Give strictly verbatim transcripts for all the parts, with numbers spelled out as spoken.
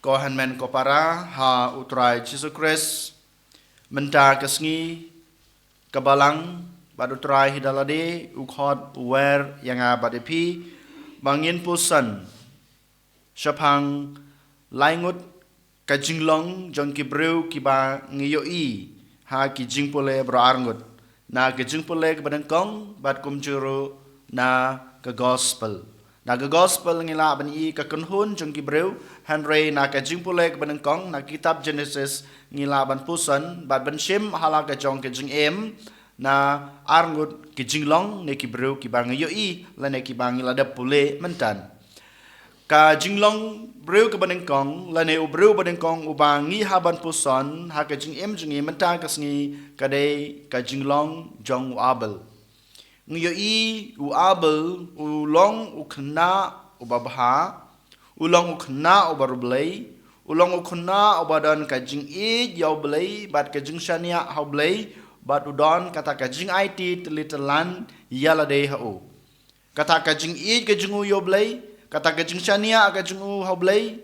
Ko hynmen ko para ha U Trai Jisu Khrist, mynta ka sngi ka Balang bad U Trai hi da lade u khot u wer ïa nga bad ïa phi ba ngin puson shaphang lai ngut ka jinglong jong ki briew kiba ngi ïohi ha ki jingpule baroh arngut, na ka jingpule kaba nyngkong bad kumjuh ruh na ka gospel. Na ka gospel ngi lah ban ïohi ka kynhun jong ki briew, hynrei na ka jingpule kaba nyngkong, na ka kitab Genesis ngi lah ban puson bad ban shim ha la ka jong ka jingim na arngut ki jinglong ne ki briew kiba ngi ïohi lane kiba ngi la dep pule mynta. Ka jinglong briew kaba nyngkong lane u briew ba nyngkong uba ngi hap ban puson ha ka jingim jong ngi mynta ka sngi ka dei ka jinglong jong u Abel. Ngi ïohi u Abel u long u khynnah uba bha, u long u khynnah uba riewblei, u long u khynnah uba don ka jingïeit ïa U Blei bad ka jingshaniah ha U Blei, bad u don kata ka jingaiti tylli tyllan ïa lade ha u. Kata ka jingïeit ka jong u ïa U Blei, kata ka jingshaniah ka jong u ha U Blei,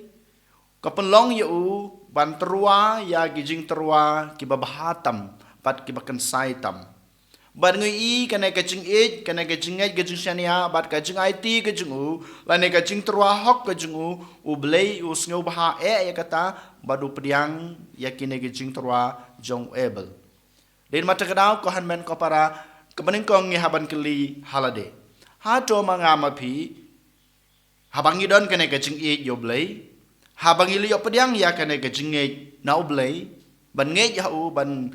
ka pynlong ïa u ban tyrwa ïa ki jingtyrwa kiba bha tam bad kiba kynsai tam. Bad ngi ïohi kane ka jingïeit, kane ka jingngeit, ka jingshaniah bad ka jingaiti ka jong u lane ka jingtyrwa hok ka jong u, U Blei u sngewbha eh ïa kata bad u pdiang ïa kine ki jingtyrwa jong u Abel. Dei namar kata ka daw ko hynmen ko para, kaba nyngkong ngi hap ban kylli ha lade, hato ma nga ma phi, haba ngi don kane ka jingïeit ïa U Blei, haba ngi la ïoh pdiang ïa kane ka jingngeit na U Blei, ban ngeit ha u, ban,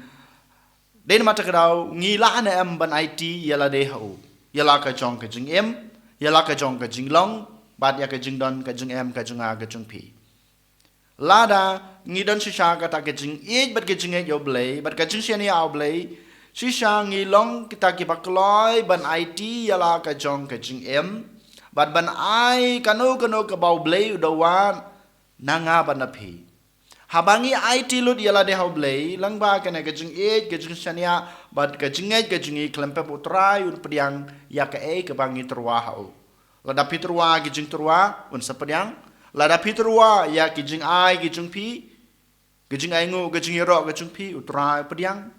dei namar kata ka daw ngi lah ne em ban aiti ïa lade ha u, ïa la ka jong ka jingim, ïa la ka jong ka jinglong bad ïa ka jingdon ka jingem ka jong nga ka jong phi. Lada ngi don shisha kata ka jingïeit bad ka jingngeit ïa U Blei bad ka jingshaniah ha U Blei, shisha ngi long kita kiba kloi ban aiti ïa la ka jong ka jingim bad ban ai kano kano kaba U Blei u da wad na nga bad na phi. Haba ngi aiti lut ïa lade ha U Blei lyngba kane ka jingïeit, ka jingshaniah bad ka jingngeit ka jong ngi, khlem pep U Trai un pdiang ïa kaei kaba ngi tyrwa ha u. Lada phi tyrwa ki jingtyrwa, un sa pdiang. Lada phi tyrwa ïa ki jingai ki jong phi, ki jingainguh, ki jingïaroh ki jong phi, U Trai pdiang.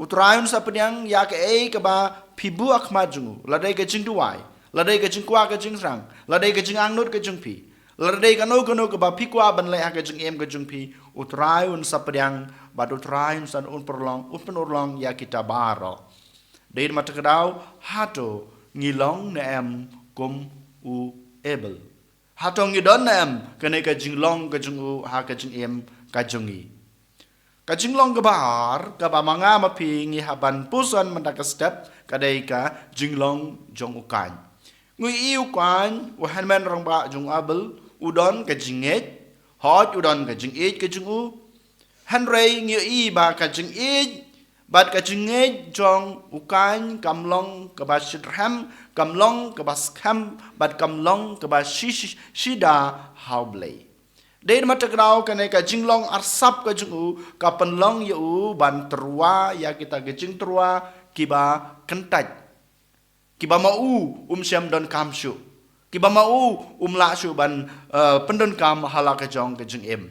U Trai un sa pdiang ïa kaei kaba phi buh ha khmat jong u. Lada ka jingduwai, lada ka jingkwah ka jingthrang, lada ka jingangnud ka jong phi, lada kano kano kaba phi kwah ban leh ha ka jingim ka jong phi, U Trai un sa pdiang bad U Trai un sa, un pynurlong, un pynurlong ïa kita baroh. Dei namar kata ka daw, hato ngi long ne em kum u Abel? Hato ngi don ne em kane ka jinglong ka jong u ha ka jingim ka jong ngi? Ka jinglong kaba ar kaba ma nga ma phi ngi hap ban puson mynta ka step ka dei ka jinglong jong u Kain. Ngi ïohi u Kain, u hynmen rangbah jong u Abel, u don ka jingngeit, hooid u don ka jingïeit ka jong u, hynrei ngi ïohi ba ka jingïeit bad ka jingngeit jong u Kain kam long kaba shitrhem, kam long kaba skhem bad kam long kaba shi, shi, shida ha U Blei. Dei namar kata ka daw kane ka jinglong arsap ka jong u ka pynlong ïa u ban tyrwa ïa kita ki jingtyrwa kiba kyntait, kiba ma u um shym donkam shuh, kiba ma u um lah shuh ban, eh, pyndonkam ha la ka jong ka jingim.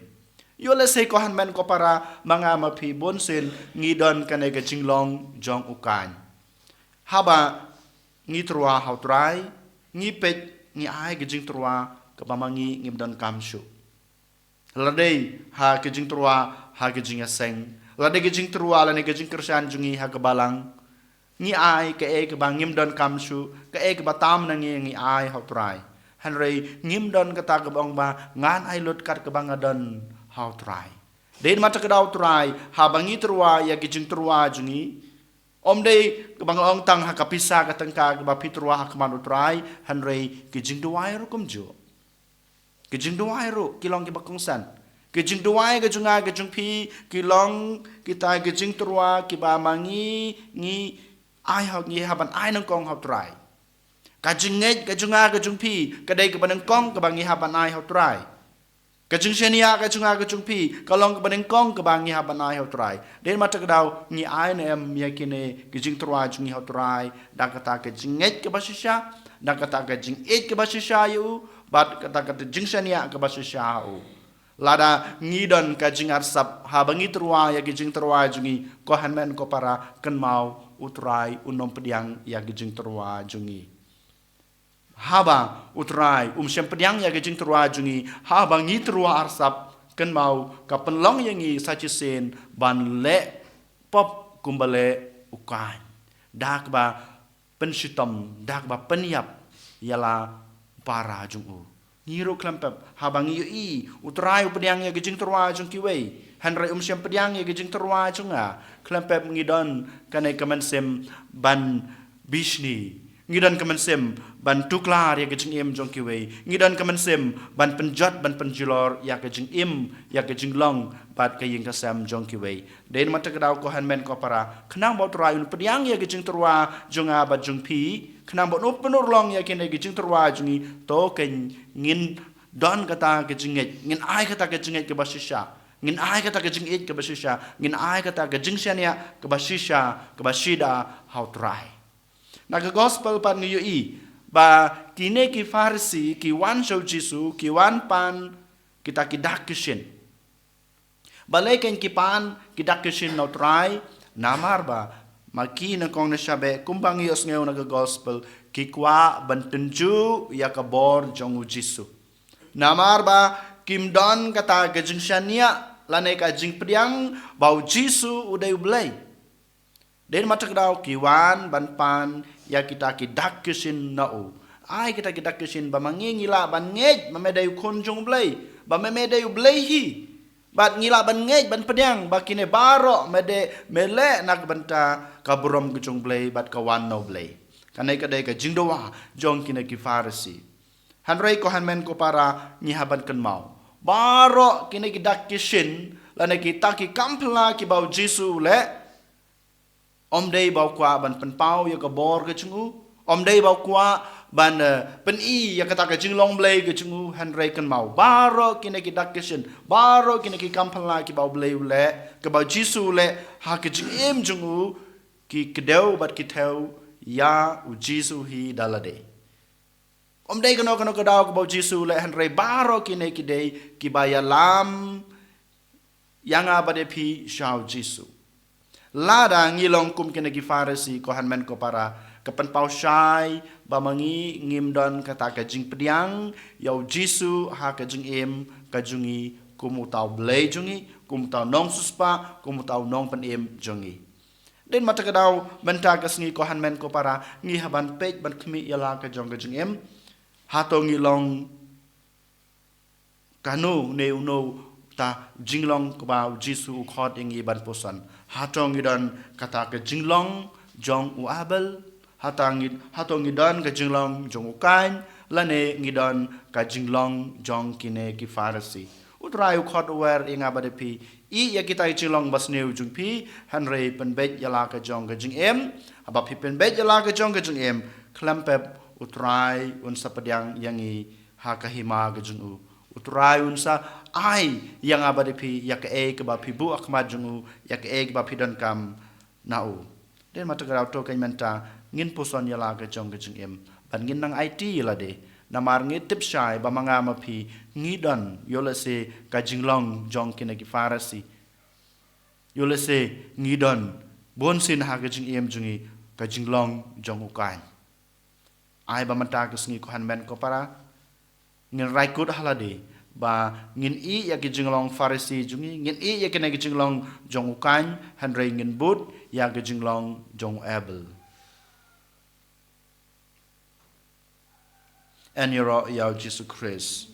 Ïoh lehse ko hynmen ko para, ma nga ma phi bunsien ngi don kane ka jinglong jong u Kain. Haba ngi tyrwa ha U Trai, ngi peit, ngi ai ka jingtyrwa kaba ma ngi ngim donkam shuh. Lada dei ha ka jingtyrwa ha ka jingïaseng, lada dei ka jingtyrwa lane ka jingkyrshan jong ngi ha ka Balang, ngi ai kaei kaba ngim donkam shuh, kaei kaba tam na ngi ngi ai ha U Trai. Hynrei ngim don kata kaba ong ba ngan ai lut kat kaba nga don ha U Trai. Dei namar kata ka daw U Trai, haba ngi tyrwa ïa ki jingtyrwa jong ngi, ym dei kaba nga ong tang ha ka pisa ka tyngka kaba phi tyrwa ha khmat U Trai, hynrei ki jingduwai ruh kumjuh. Ki jingduwai ruh ki long kiba kongsan. Ki jingduwai ka jong nga ka jong phi ki long kita ki jingtyrwa kiba ma ngi ngi ai ha, ngi hap ban ai nyngkong ha U Trai. Ka jingngeit ka jong nga ka jong phi ka dei kaba nyngkong kaba ngi hap ban ai ha U Trai. Ka jingshaniah ka jong nga ka jong phi ka long kaba nyngkong kaba ngi hap ban ai ha U Trai. Dei namar kata ka daw ngi ai ne em ïa kine ki jingtyrwa jong ngi ha U Trai da kata ka jingngeit kaba shisha, da kata ka jingïeit kaba shisha ïa u, bad kata ka jingshaniah kaba shisha ha u. Lada ngi don ka jingarsap, haba ngi tyrwa ïa ki jingtyrwa jong ngi, ko hynmen ko para, kynmaw U Trai un ym pdiang ïa ki jingtyrwa jong ngi. Haba U Trai um shym pdiang ïa ki jingtyrwa jong ngi, haba ngi tyrwa arsap, kynmaw ka pynlong ïa ngi sa shisien ban leh pop kumba leh u Kain. Da kaba pynshitom, da kaba pynïap ïa la para jong u. Ngi ruh khlem pep, haba ngi ïohi U Trai u pdiang ïa ki jingtyrwa jong kiwei, hynrei um shym pdiang ïa ki jingtyrwa jong nga, khlem pep ngi don kane ka mynsiem ban bishni. Ngi don ka mynsiem ban tuklar ïa ka jingim jong kiwei. Ngi don ka mynsiem ban pynjot, ban pynjulor ïa ka jingim, ïa ka jinglong bad ka ïing ka sem jong kiwei. Dei namar kata ka daw, ko hynmen ko para, khnang ba U Trai un pdiang ïa ka jingtyrwa jong nga bad jong phi, khnang ba un pynurlong ïa kine ki jingtyrwa jong ngi, to kein ngin don kata ka jingngeit, ngin ai kata ka jingngeit kaba shisha, ngin ai kata ka jingngeit kaba shisha, ngin ai kata ka jingshaniah kaba shisha, kaba shida ha U Trai. Na ka gospel pat ngi ïohi ba kine ki Pharisi ki wan sha U Jisu, ki wan pan kita ki dak ki shin. Balei kein ki pan ki dak ki shin na U Trai? Namar ba ma ki nyngkong nyngshap kumba ngi ïohsngew na ka gospel, ki kwah ban tynjuh ïa ka bor jong U Jisu. Namar ba kim don kata ka jingshaniah lane ka jingpdiang ba U Jisu u dei U Blei. Dei namar kata ka daw ki wan ban pan ïa kita ki dak ki shin na u. Ai kita ki dak ki shin ba ma ngi ngi lah ban ngeit ba me dei u Khun jong U Blei, ba me me dei U Blei hi. Bad ngi lah ban ngeit ban pdiang ba kine baroh me dei, me leh na ka bynta ka burom ka jong U Blei bad ka wan na U Blei. Kane ka dei ka jingdawa jong kine ki Pharisi. Hynrei ko hynmen ko para, ngi hap ban kynmaw, baroh kine ki dak ki shin lane kita ki kam phylla kiba U Jisu u leh, ym dei ba u kwah ban pynpaw ïa ka bor ka jong u, ym dei ba u kwah ban, eh, pyni ïa kata ka jinglong Blei ka jong u. Hynrei kynmaw, baroh kine ki dak ki shin, baroh kine ki kam phylla kiba U Blei u leh, kiba U Jisu u leh ha ka jingim jong u, ki kdew bad ki thew ïa U Jisu hi da lade. Ym dei kano kano ka daw kaba U Jisu u leh, hynrei baroh kine ki dei kiba ïalam ïa nga bad ïa phi sha U Jisu. Lada ngi long kum kine ki Pharisi, ko hynmen ko para, ka pynpaw shai ba ma ngi ngim don kata ka jingpdiang ïa U Jisu ha ka jingim ka jong ngi kum uta U Blei jong ngi, kum uta u nongsiewspah, kum uta u nongpynim jong ngi. Dei namar kata ka daw, mynta ka sngi, ko hynmen ko para, ngi hap ban peit ban khmih ïa la ka jong ka jingim. Hato ngi long kano, ne uno uta u jinglong kaba U Jisu u khot ïa ngi ban pyrshang? Hato ngi don kata ka jinglong jong u Abel? Hato ngi, hato ngi don ka jinglong jong u Kain, lane ngi don ka jinglong jong kine ki Pharisi? U Trai u khot u wer ïa nga bad ïa phi, ïeh ïa kita ki jinglong basniew jong phi, hynrei pynbeit ïa la ka jong ka jingim. Haba phi pynbeit ïa la ka jong ka jingim, khlem pep U Trai un sa pdiang ïa ngi ha ka hima ka jong u. U Trai un sa ai ïa nga bad ïa phi ïa kaei kaba phi buh ha khmat jong u, ïa kaei kaba phi donkam na u. Dei namar kata ka daw, to kein mynta ngin pyrshang ïa la ka jong ka jingim, bad ngin nang aiti ïa lade. Namar ngi tip shai ba ma nga ma phi ngi don, ïoh lehse, ka jinglong jong kine ki Pharisi. Ïoh lehse ngi don bunsien ha ka jingim jong ngi ka jinglong jong u Kain. Ai ba mynta ka sngi, ko hynmen ko para, ngin rai kut ha lade ba ngin ïeh ïa ki jinglong Pharisi jong ngi, ngin ïeh ïa kine ki jinglong jong u Kain, hynrei ngin bud ïa ki jinglong jong u Abel. Yn ïaroh ïa U Jisu Khrist.